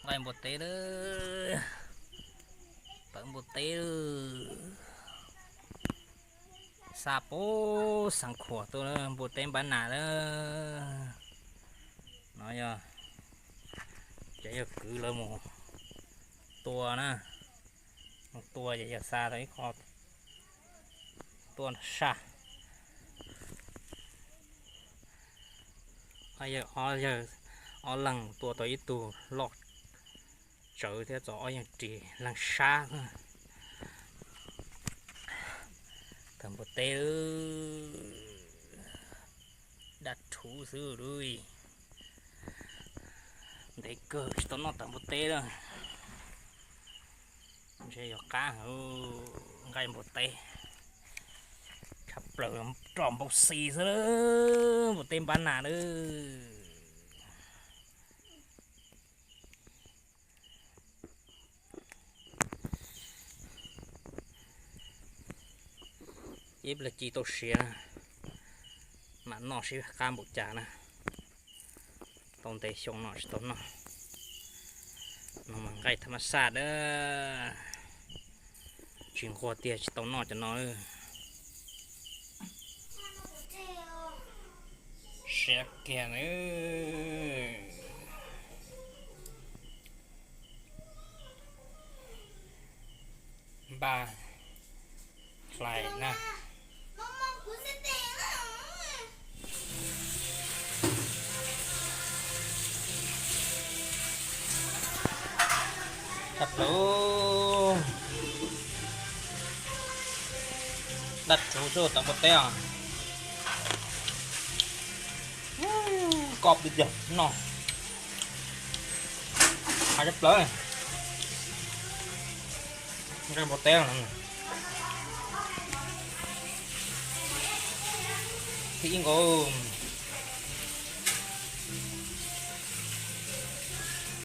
Nqaij npua teb lawm, tawm npua teb lawm. Xa pem Xeev Khuam tuaj, npua teb npab nas lawm. No yog, ces yog kwv lawv mus tua na, mus tua ces yog xa tau ib qho tuaj saj. Yawg ob leeg tua tau ib tug loj tsawv thiab txog ob yeeg ris leeg sab. Tawm npua teb, daj rhuv xwb lauj. Ntev kawg tsis tau noj tawm npua teb lawm. Ntshe yog qab heev, nqaij npua teb tshaj plaws, roj npau xi xwb, npua teb npab nas lawm. Ib pliag ci tau siav na, mam noj seb qab npaum cas na. Tau ntev xyoo no tsis tau noj. No mas nqaij tham mas xaj dab, tsis nquag tiag tsis tau noj cov no. Siav kiag na. Npaj hlais na. Tshaj plaws, daj rhuv xwb tawm npua teb os. Koj pw tiag no, hais tshaj plaws. Nqaij npua teb, thib ib nkaus.